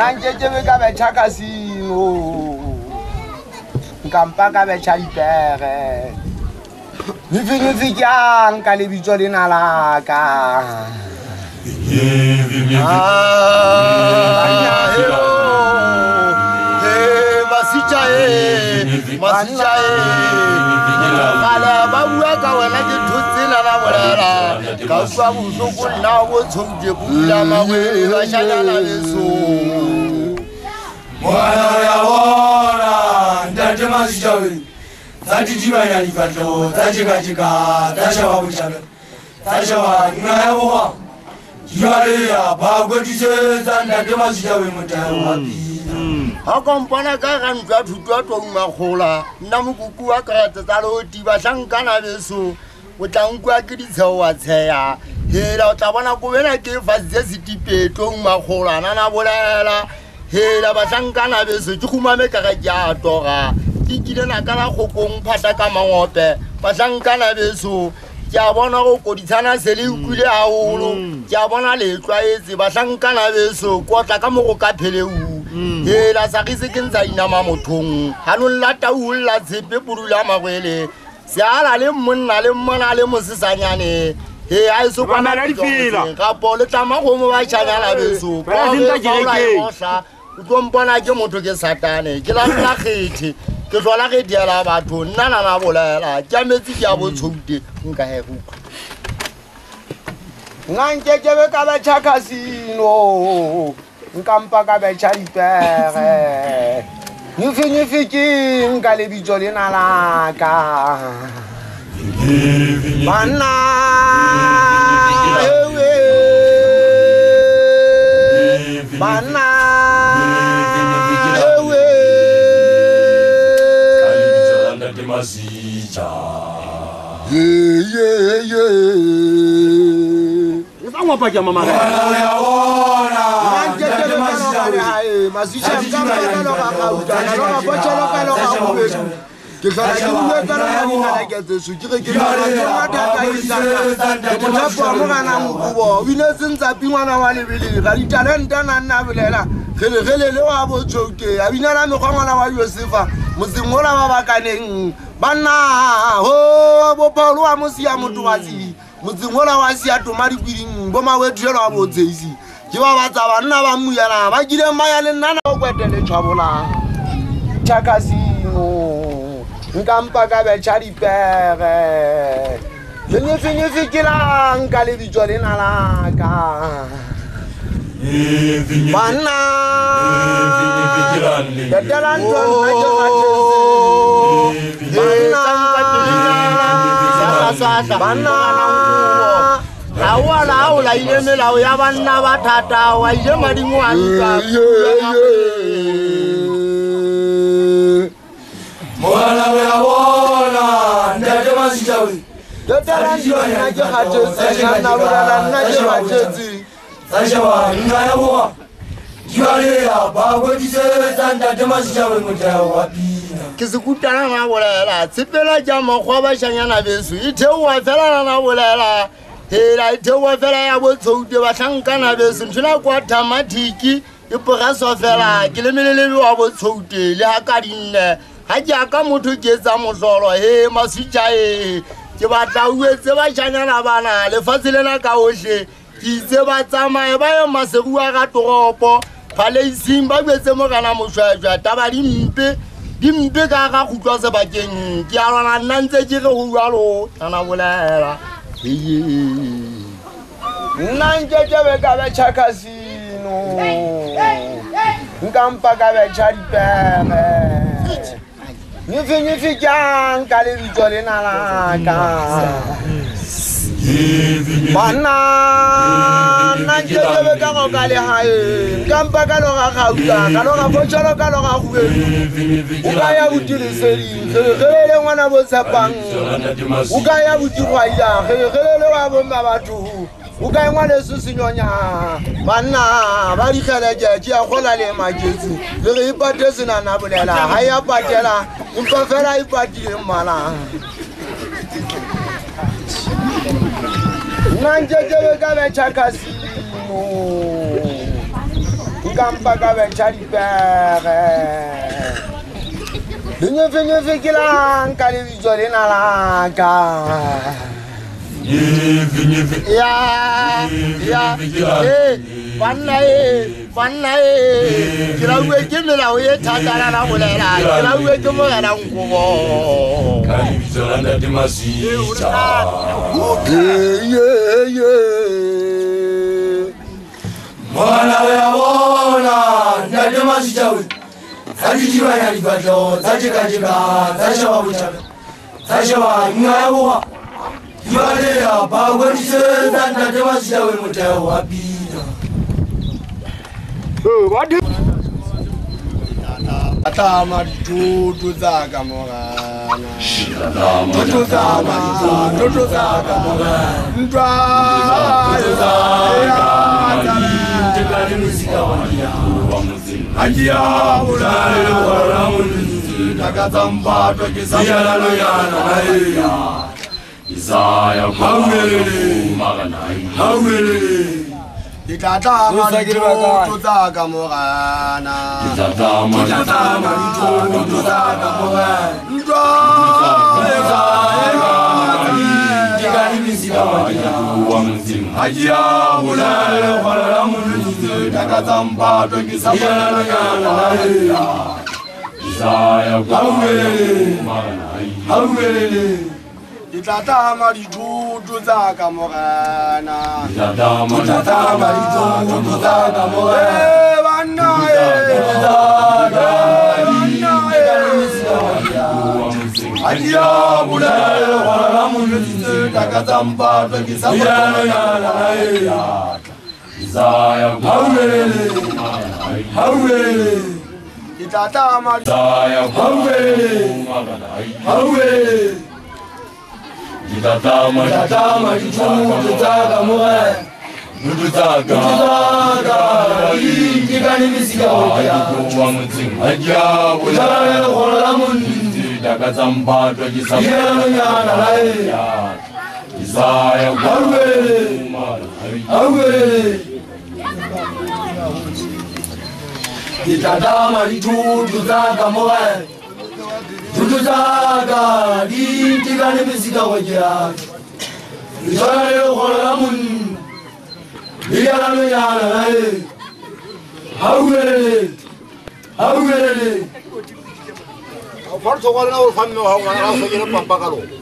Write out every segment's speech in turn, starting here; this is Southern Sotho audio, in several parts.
Nna nkekebe ka betšha kasino, nka mpa ka betšha dipere. Nyefe-nyefe ke ang ka lebitso lena la ka. Masitša ba bua ka wena ke thotsela la bolela ka utlwa bohloko nna bo tshoutse pula magwele bashanyana beso. Ngwana ya bona ntate Masitšhabeng tsa didimanya difatlhego tsa jekajeka tsa sheba botjhabela tsa sheba nna ya borwa jwale ya ba kwetlisetsa ntate Masitšhabeng motayo wa pina. Ha ka mpona ka ga ntlo ya thuto ya tou makgola nna mokoko wa karate tsa loti bahlankana beso o tla nkuwa ke ditsheo wa tsheya hela o tla bona kobena ke fasitse setipe tou makgola nana bolela hela bahlankana beso ke khumame ka ga ke a toga ke kile naka la kgokong phata ka mangope bahlankana beso ke a bona go koditshana se le utlwile haholo ke a bona le tlwaetse bahlankana beso ko tla ka mo go ka pheleu hela sagise ke ntsa inama mothong hanong la tau la tshepe pudula magwele seala le monna le mmona le mosesanyane he a eso kwana gapo le tlama go mo bashanyana beso o tlo mpona ke motho ke satane ke la nna kgethe ke hlola ge diela batho nna nana bolela ke a metsi ke a botshoute nka he go utlwa. Nna nkekebe ka betšha kasino, nka mpa ka betšha dipere. Nyefe-nyefe ke nka lebitso lena la ka. Banna ewe, banna ewe. Ye ye. Ke hlola ke bue ka lona dinala ke tseso ke re ke ke mothapo wa morana Mokobo o binetse ntsapi ngwana wa lebele ga ditalente na nna bolela kgelekgele le wa botshoute a binela mekgwa ngwana wa Josefa motseng ola ba bakaneng banna ho bo Paulo wa mosia motho wa tsi motseng ola wa sia toma dikwiding bo mawethu wa botseisi ke ba batsa banna ba mmuyana ba kileng ba ya le nna na o kwetele tshwabolang tšhakasino nka mpa ka betšha dipere. Nyefe-nyefe ke lang ka lebitso lena la ka. Banna etela ntho nna ke kgathetse. Banna banna ha o a laola ile melao ya banna ba thata wa ile madimo a ntwa. Ngwana ya bona ntate Masitšhabeng etela ntho nna ke kgathetse nna bolela nna ke kgathetse. Tsa sheba nna ya borwa jwale ya ba kwetlisetsa ntate Masitšhabeng motayo wa pina. Ke sekutana na bolela tshepela ja mokgwa bashanyana beso e theoha fela na bolela hela e theoha fela ya botshoute bahlankana beso nthona kwa thamathiki e pogaswa fela ke lemelelebe wa botshoute le ha ka dinne ha ke aka motho ke etsa mohlolo he Masitša e ke batla o etse bashanyana bana lefatshe lena ka ohle ke itse ba tsamaye ba ye maserua ka toropo phaleising ba betse morena Moshweshwe taba dimpe dimpe ka ga kgutlwa sebakeng ke a lwana nna ntse ke re ho jwalo nana bolela. Nna nkekebe ka betšha kasino, nka mpa ka betšha dipere. Nyefe-nyefe ke ang ka lebitso lena la ka. Banna nna nkekebe ka roka lehaeng nka mpa ka loga gauta ka loga fotšholo ka loga kgubedu. O ka ya botileseding kgelekgelele ngwana bo tshepang o ka ya botigwaila kgelekgelele wa bomma batho o ka ngwaneso senyonya banna ba dikgeleke ke a gola le maketse le re ipate senana bolela ha ya patela empa fela ipatile mmala. Nna nkekebe ka betšha kasino, Nka mpa ka betjha dipere. Lenyefenyefe ke lang ka lebitso lena la ka. Ya ya banna banna ke lauwe ke melao e thata la bolela ke lauwe ke morena Nkobo ka lebitso la Ntate Masitja. Mona ya bona Ntate Masitja we tsa didibanya difatleho tsa jekajeka tsa sheba botjhabela tsa sheba nqa ya borwa jwale ba kwetlisetsa Ntate Masitja we motheo wa pina. Atlama dithoto tsa ka morena. Dithoto tsa ka, dithoto tsa ka morena. Ntwa ya mosika wa motseng. Ha ke ya bolale le kgoro la monnetsi takatsa mpatwa ke sa nonyana Isaya hauelele. Ke tla tlama dithoto tsa ka morena. Ke tla tlama dithoto tsa ka morena. Ntwa ke ka mesika wa motseng. Ha ke ya bolale le kgoro la monnetsi takatsa mpatwa ke sa nonyana Isaya hauelele. Ke tla tlama dithoto tsa ka morena. Ke tla tlama dithoto tsa ka morena. Banna Ha ke ya bolale le kgoro la monnetsi takatsa mpatwa ke sa nonyana Isaya hauelele hauelele. Ke tla tlama Isaya hauelele hauelele. Ke tla tlama dithoto tsa ka morena. Dithoto tsa ka ke ka mesika wa motseng. Ha ke ya bolale le kgoro la monnetsi takatsa mpatwa ke sa nonyana Isaya hauelele hauelele. Ke tla tlama dithoto tsa ka morena. Dithoto tsa ka di ntekane mesika go ke ya ka. Le tshwana le lekgolo la monna le ya la nonyana hauelele hauelele. Fa re tlhokolela gore fa mme wa gago ngwana ga o sokele pampa ka lona.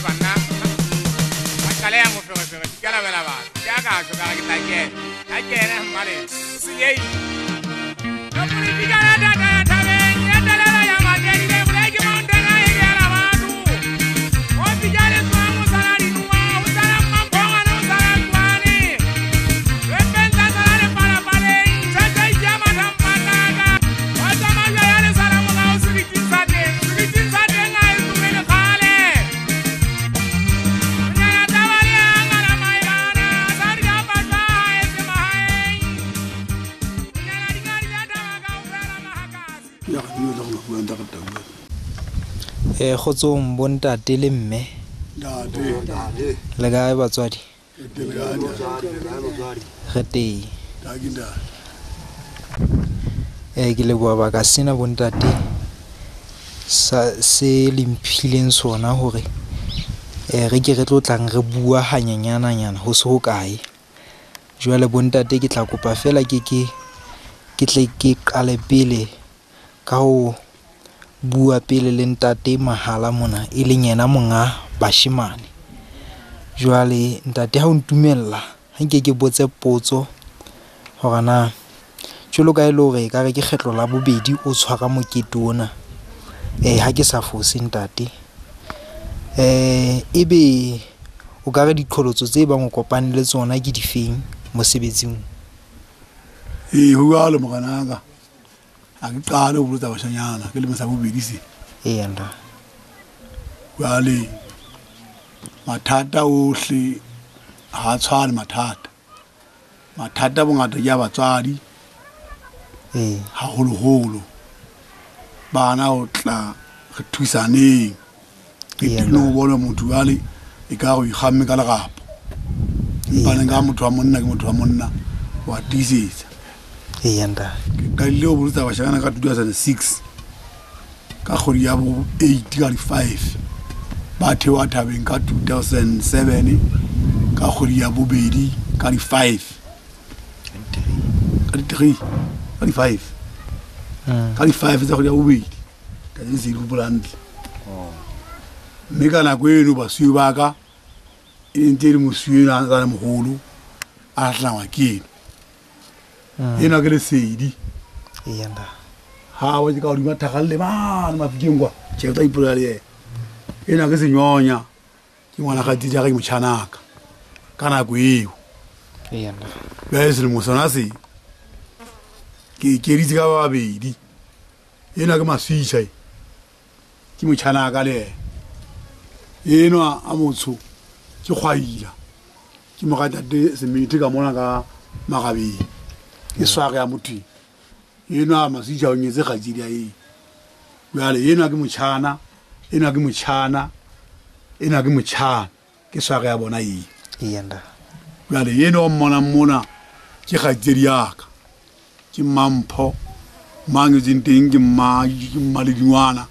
Banna ba qalea moferefere ke kalabela batho ke a ka tjho ka re ke tla kena ha kena mmale senyehile. Kgotsong bontate le mme. Le kae batswadi? Re teng. Ke leboha baka sena bontate se le mphileng sona hore re ke re tlo tlang re bua hanyenyana ho se hokae. Jwale bontate ke tla kopa fela ke tle ke qale pele ka ho bua pele le ntate Mahala mona e leng yena monga bashemane. Jwale ntate ha o ntumella ha nke ke botse potso hore na jwalo ka e le hore ekare ke kgetlo la bobedi o tshwara mokete ona. Ha ke sa fose ntate. Ebe o ka re diqholotso tse bang o kopane le tsona ke difeng mosebetsing? Ho jwalo morenaka. Ha ke qale ho bolotsa bashanyana ke lemo sa bobedi se. Eya ntate. Jwale mathata ohle ha tshwane mathata. Mathata bongata ke a batswadi. Haholoholo bana o tla re thusaneng ke tlo bona motho jwale e ka go ikgamme ka lerapo empa nka motho wa monna ke motho wa monna wa tiisetsa. Eya ntate. Ke qadile ho bolotsa bashanyana ka 2006 ka kgwedi ya bo 8 ka di 5 ba theoha thabeng ka 2007 ka kgwedi ya bobedi ka di 5 ka di 3 ka di 5 ka di 5 tsa kgwedi ya bobedi ka di se hopola hantle. Mme ka nako eno basuwe ba ka e ntse e le mosuwe ena a ntse a le moholo a hlangwa ke eno. Ena ke lesedi. Eya ntate. Ha wa ke ka hodima thakalle mane mafikeng kwa tjhe o tla ipolela le yena. Ena ke senyonya ke ngwana kgaitsedi ya ka ke motjhanaka ka nako eo. Eya ntate. Jwale selemo sona se ke ikeditse ka ba babedi. Ena ke maswitjha ke motjhanaka le yena. Enwa a motsho ke kgwaila ke moratate semethe ka mona ka magabeng ke sware ya motho enwa maswitjha o nyetse kgaitsedi ya eng. Jwale enwa ke motjhana enwa ke motjhana enwa ke motjhana ke sware ya bona eng. Eya ntate. Jwale enwa o mmonang mona ke kgaitsedi ya ka ke Mampho mang etseng teng ke mma ke mmaledingwana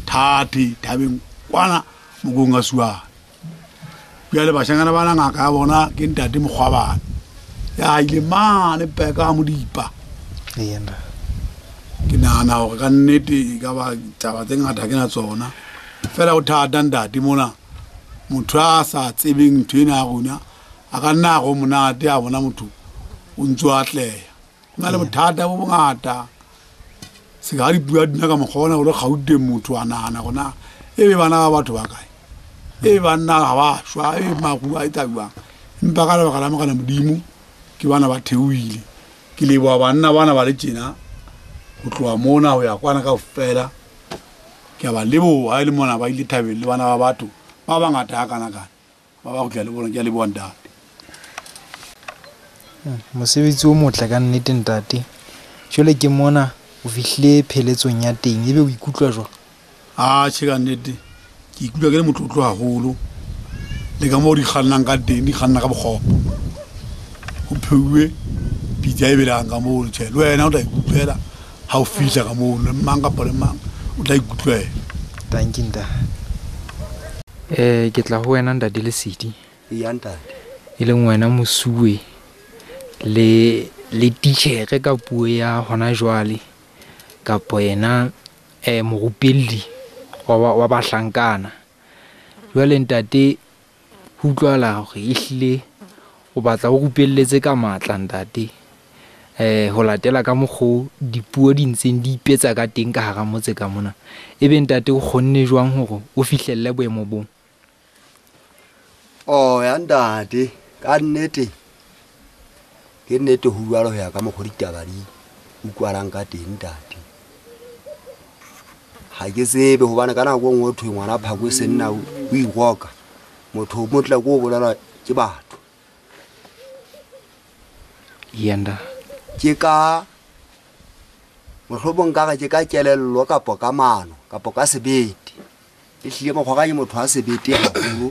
thathe thabeng kwana mokong a suwana. Jwale bashanyana bana ngaka ya bona ke ntate Mokgwabane ya ile mane peka Modipa. Eya ntate. Ke nahana hore ka nnete e ka ba taba tse ngata ke na tsona fela ho thata ntate mona motho a sa tsebeng ntho ena ya rona a ka nna a go monate a bona motho o ntso atleha. Ho na le bothata bo bongata se ka di bua dina ka mokgwa ona o le Gauteng motho a nahana hore na ebe bana ba batho ba kae e banna ga ba shwa e maru a etsa jwang. Empa ka lebaka la Morena Modimo ke bana ba theohile. Ke leboha banna bana ba le tjena ho tloha mona ho ya kwana kaofela. Ke a ba leboha ha e le mona ba ile thabeng le bana ba batho ba bangata hakanakana ba ba kgutla le bona. Ke a leboha ntate. Mosebetsi o motle ka nnete ntate. Jwale ke mona o fihlile pheletsong ya teng ebe o ikutlwa jwang? A tjhe ka nnete ke ikutlwa ke le motlotlo haholo le ka moo di kgannang ka teng di kganna ka bokgopo. Ho pheuwe pitsa e belang ka moo tjhe le wena o tla ikutlwela ha o fihla ka moo le mang kapa le mang o tla ikutlwela. Thank you ntate. Ke tla ho wena ntate Lesedi. Eya ntate. E leng wena mosuwe le titjhere ka puo ya hona jwale kapo yena morupelli wa bahlankana. Jwale ntate ho utlwala hore ehlile o batla o rupelletse ka matla ntate ho latela ka mokgo dipuo di ntseng di ipetsa ka teng ka hara motse ka mona. Ebe ntate o kgonne jwang hore o fihlelle boemo bo? Oh ya ntate ka nnete ke nnete ho jwalo ho ya ka mokgo ditaba di utlwalang ka teng ntate. Ha ke tsebe hobane ka nako e nngwe ho thwe ngwana phakwe senna o iroka motho o motle ko o bolelwa ke batho. Yenda. Ke ka mohlomong ka re ke ka kelello kapo ka mano kapo ka sebete. Ehlile mokgwa ka ke motho a sebete haholo.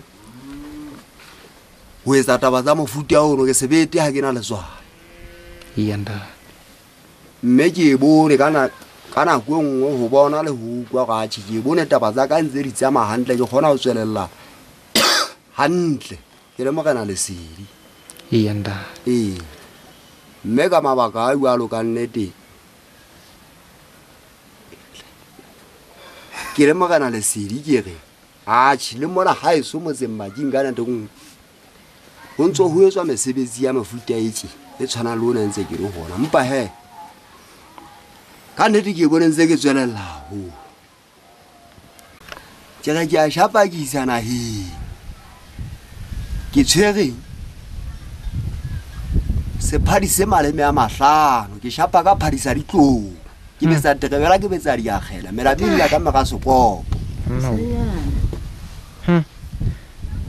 Ho etsa taba tsa mofuta ono ke sebete ha ke na letswalo. Yenda. Mme ke bone ka nako e nngwe ho bona le ho utlwa hore atjhe ke bone taba tsa ka ntse di tsamaya hantle ke kgona ho tswelella hantle ke le Morena Lesedi. Eya ntate. Ee. Mme ka mabaka a jwalo ka nnete ke le Morena Lesedi ke re atjhe le mona haeso motseng Making ka nako e nngwe ho ntso ho etswa mesebetsi ya mefuta e tje e tshwanang le ona ntse ke le hona. Empa he ka nnete ke bone ntse ke tswelella haholo. Ke re ke a shapakisa naheng ke tshwere sephadi se maleme a mahlano ke shapa ka phadisa ditlou ke betsa terebela ke betsa diakgela melapeng ya ka mora sekopo.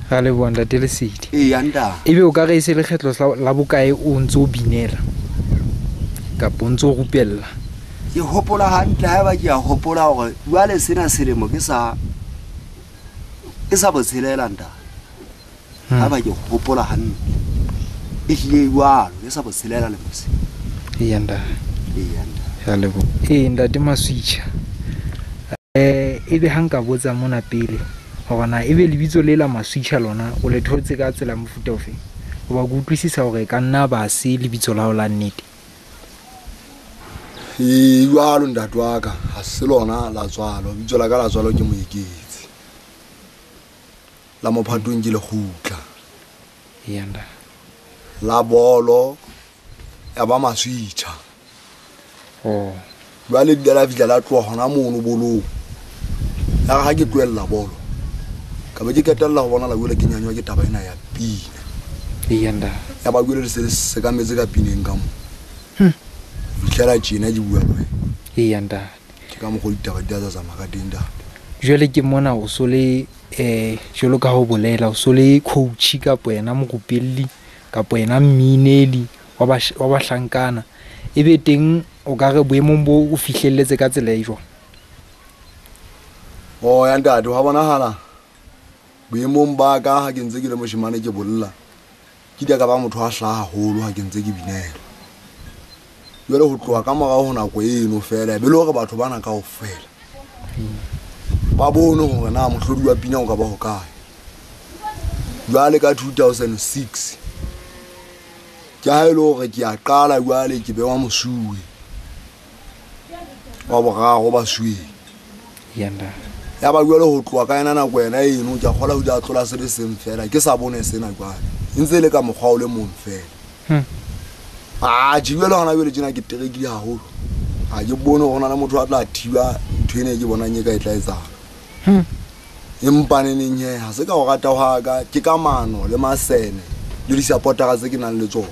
Ra leboha ntate Lesedi. Eya ntate. Ebe o ka re e se lekgetlo la bokae o ntse o binela? Kapa o ntso o rupella? Ke hopola hantle haeba ke a hopola hore jwale sena selemo ke sa botshelela ntate. Haeba ke hopola hantle. Ehlile jwalo ke sa botshelela lemo se. Eya ntate. Eya ntate. Ya leboha. Ee ntate Maswitjha. Ebe ha nka botsa mona pele hore na ebe lebitso le la Maswitjha lona o le thotse ka tsela mofuta ofe? Hoba ke utlwisisa hore e ka nna ba se lebitso la hao la nnete. Ee jwalo ntate wa ka, ha se lona la tswalo. Lebitso la ka la tswalo ke Moeketsi. La mophatong ke Lekgutla. Eya ntate. La bolo ya ba Maswitjha. Oh. Jwale di la fihla la tloha hona mono bolong. Ya ha ke tlohella bolo. Ka be ke ketella ho bona la jwale ke nyanywa ke taba ena ya pina. Eya ntate. Ya ba jwale le se sekametse ka pineng ka mo. Fihlela tjena ke bua le wena. Eya ntate. Ke ka mokgwa ditaba di tla tsamaya ka teng ntate. Jwale ke mona o so le jwalo ka ho bolela o so le coach kapa yena morupelli kapa yena mmineli wa bahlankana. Ebe teng o ka re boemong bo o fihlelletse ka tsela e jwang? Oh ya ntate, wa bonahala boemong ba ka ha ke ntse ke le moshemane ke bolla. Ke dia ka ba motho a hlaha haholo ha ke ntse ke binela. Jwale ho tloha ka morao ho nako eno fela be le hore batho bana kaofela ba bone hore na mohlodi wa pina o ka ba ho kae. Jwale ka 2006 ke ha ile hore ke a qala jwale ke bewa mosuwe wa boraro ba suwe. Ya ntate. Ya ba jwale ho tloha ka yena nako ena eno ke a kgola ho di a tlola se le seng fela ke sa bone sena jwale. E ntse le ka mokgwa o le mong fela. Ah, jwale hona jwale tjena ke terekile haholo. Ha ke bone hore na le motho a tla thiba ntho ena ke bonang e ka e tla etsahala. Empa neneng he ha se ka ho rata hwa ka ke ka mano le masene le di-supportera tse ke nang le tsona.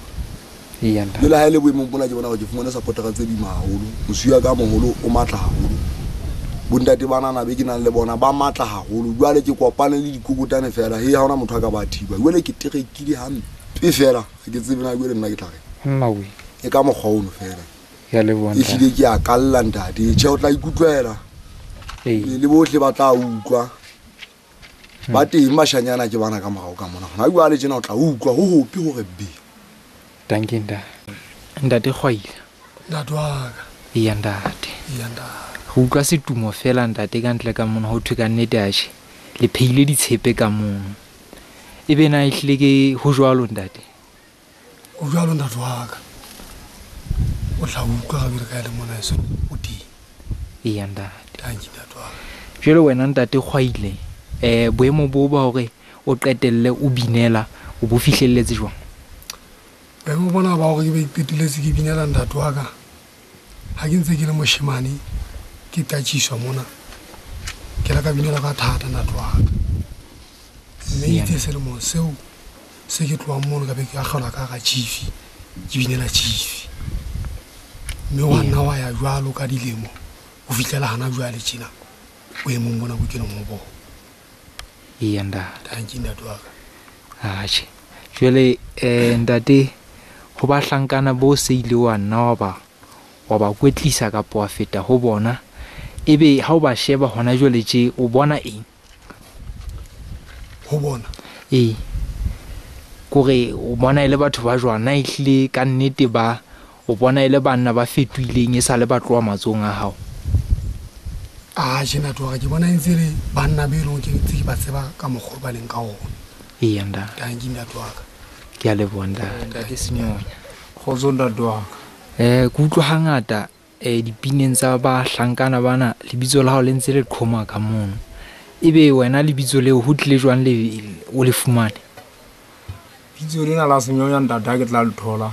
Eya ntate. Jwale ha e le boemong bona ke bona hore ke fumane supportera tse boima haholo. Mosuwe ka moholo o matla haholo. Bontate banana be ke nang le bona ba matla haholo. Jwale ke kopane le dikokotane fela. He ha hona motho a ka ba thiba. Jwale ke terekile hampe fela. Ha ke tsebe na jwale nna ke tla reng. Mmawe. E ka mokgwa ono fela. Ya leboha ntate. Ehlile ke a kalla ntate. Tjhe o tla ikutlwela. Ee. Le bohle ba tla utlwa. Ba teng bashanyana ke bana ka morao ka mona. Hona jwale tjena o tla utlwa ho hopi hore be. Danke ntate. Ntate Kgwaila. Ntate wa ka. Eya ntate. Eya ntate. Re utlwa setumo fela ntate ka ntle ka mona ho thwe ka nnete atjhe. Le pheile ditshepe ka mono. Ebe na ehlile ke ho jwalo ntate? O jwalo ntate wa ka. O tla utlwa ga bere ka le mona eso o teng. Eya ntate. Danke ntate wa ka. Jwale wena ntate Kgwaile, boemo bo ba hore o qetelle o binela o bo fihlelletse jwang? Boemo bona ba hore ke be iqetelletse ke binela ntate wa ka. Ha ke ntse ke le moshemane ke tatjiswa mona. Ke la ka binela ka thata ntate wa ka. Mme itse selemo seo se ke tlohang mono ka be ke akgelwa ka ga chief, ke binela chief. Mme wa nna wa ya jwalo ka dilemo ho fihlela hana jwale tjena boemong bona bo ke leng ho bona. Eya ntate. Danke ntate wa ka. Atjhe. Jwale ntate ho bahlankana bo se ile wa nna wa ba kwetlisa kapa wa feta ho bona ebe ha o ba sheba hona jwale tje o bona eng? Ho bona? Ee. Kore o bona e le batho ba jwang na ehlile ka nnete ba o bona e le banna ba fetohileng e sa le ba tloha matsohong a hao? Ah, tjhe ntate wa ka ke bona e ntse le banna be eleng ke ntse ke ba tseba ka mokgwa o ba leng ka ona. Eya ntate. Danke ntate wa ka. Ke a leboha ntate. Ntate Senyonya. Kgotso ntate wa ka. Ke utlwa hangata dipineng tsa bahlankana bana lebitso la hao le ntse le qhoma ka mono. Ebe wena lebitso leo ho tlile jwang le o le fumane? Bitso lena la Senyonya ntate ha ke tla le thola.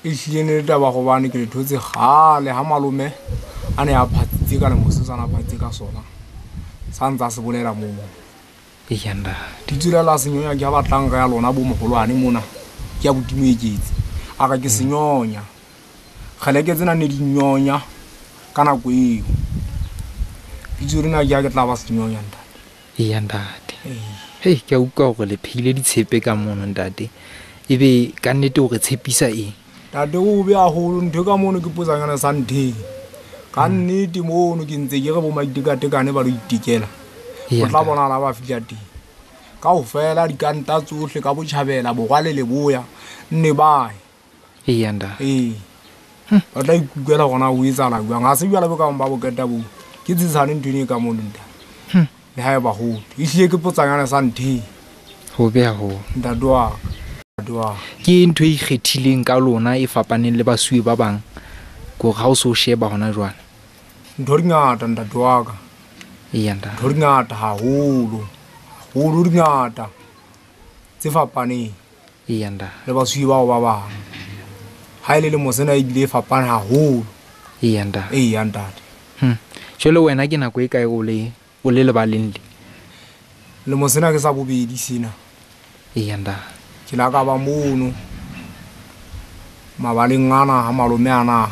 Ehlile ne le taba hobane ke le thotse kgale ha malome a ne a phatsitse ka le mosetsana a phatsitse ka sona. Sa ntsa se bolela moo. Eya ntate. Bitso la Senyonya ke ha batlang ka ya lona bo moholwane mona. Ke ya bodimo eketse. A ka ke Senyonya. Kgale ke tsena ne di nyonya ka nako eo. Bitso lena ke ha ke tla ba Senyonya ntate. Eya ntate. Hei, ke a utlwa hore le pheile ditshepe ka mono ntate. Ebe ka nnete o re tshepisa eng? Tate o be haholo ntho ka mono ke potsanyana sa ntheng. Ka nnete mono ke ntse ke re bo maitekatekane ba lo itekela. O tla bona la ba fihla teng. Kaofela dikanta tsohle ka botjhabela borwa le leboya nne bae. Eya nda. Ee. Ba tla ikutlwela gona o etsahala jwang. Ha se jwale bo ka ba boketa bo. Ke tsitsane ntho ene ka mono ntate. Le ha e ba ho. Ehlile ke potsanyana sa ntheng. Ho be haholo. Ntate wa ka. Ke ntho e ikgethileng ka lona e fapaneng le basuwe ba bang. Kore ha o so sheba hona jwale. Ntho di ngata ntate wa ka. Eya ntate. Ntho di ngata haholo. Haholo di ngata. Tse fapaneng. Eya ntate. Le basuwe bao ba bang. Ha ile le mosena ebile e fapane haholo. Eya ntate. Eya ntate. Jwale wena ke nako e kae o le lebaleng le? Le mosena ke sa bobedi sena. Eya ntate. Ke la ka ba mono mabaleng ana ha malome ana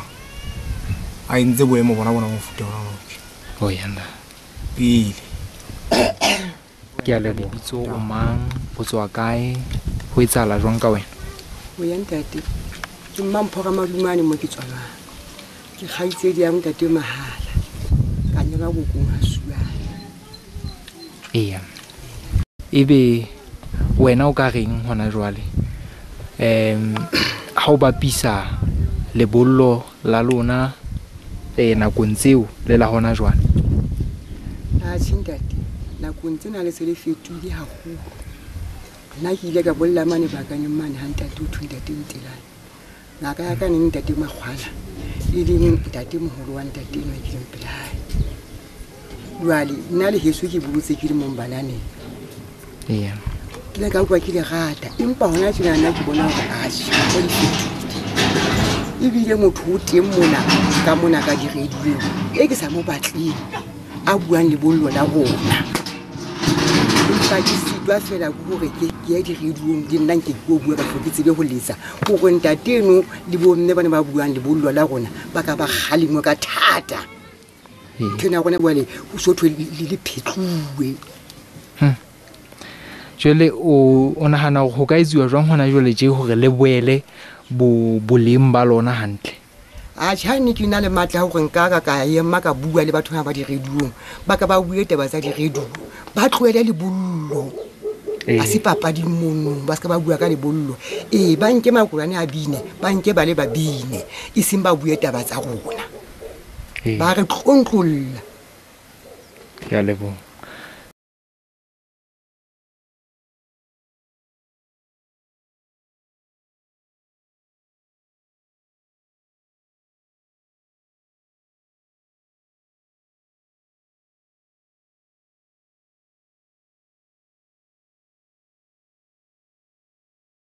a entse boemo bona bona mofuta ona. O ya nda. Pele. Ke a leboha. Lebitso o mang, o tswa kae, ho etsahala jwang ka wena? O ya ntate. Ke Mmampho ka Madumane mo ke tswalwang. Ke kgaitsedi ya ntate Mahala. Ka nyalwa bokong ha Suane. Eya. Ebe wena o ka reng hona jwale? Ha o bapisa lebollo la lona nakong tseo le la hona jwale. Atjhe ntate, nakong tsena le se le fetohile haholo. Nna ke ile ka bolla mane bakanyong mane ha ntate o thwe ntate Ntelane. Ngaka ya ka ne ntate Makgwala, e leng ntate moholo wa ntate enwa e kileng pele hae. Jwale nna le heso ke bolotse ke le mong bananeng. Eya. Ke ile ka utlwa ke le rata, empa hona tjena nna ke bona hore atjhe, o di fetohile. Ebile motho o teng mona ka mona ka di-radio-ng e ke sa mo batleng a buang lebollo la rona. Empa ke sitwa fela ke hore ke ye di-radio-ng le nna nke ke o bua ka ke tsebe ho letsa hore ntate eno le bomme ba ne ba buang lebollo la rona ba ka ba kgalengwe ka thata. Ntho ena ya rona jwale ho so thwe le phetluwe. Jwale o nahana hore ho ka etsuwa jwang hona jwale tje hore le boele boleng ba lona hantle? Atjhe, ha ne ke na le matla hore nka ka ema ka bua le batho ba di-radio-ng, ba ka ba bue taba tsa di-radio, ba tlohele lebollo. Ha se papadi mono, ba se ka ba bua ka lebollo. Ee, ba nke makolwane a bine, ba nke ba le ba bine, e seng ba bue taba tsa rona. Ba re tlontlolla. Ke a leboha.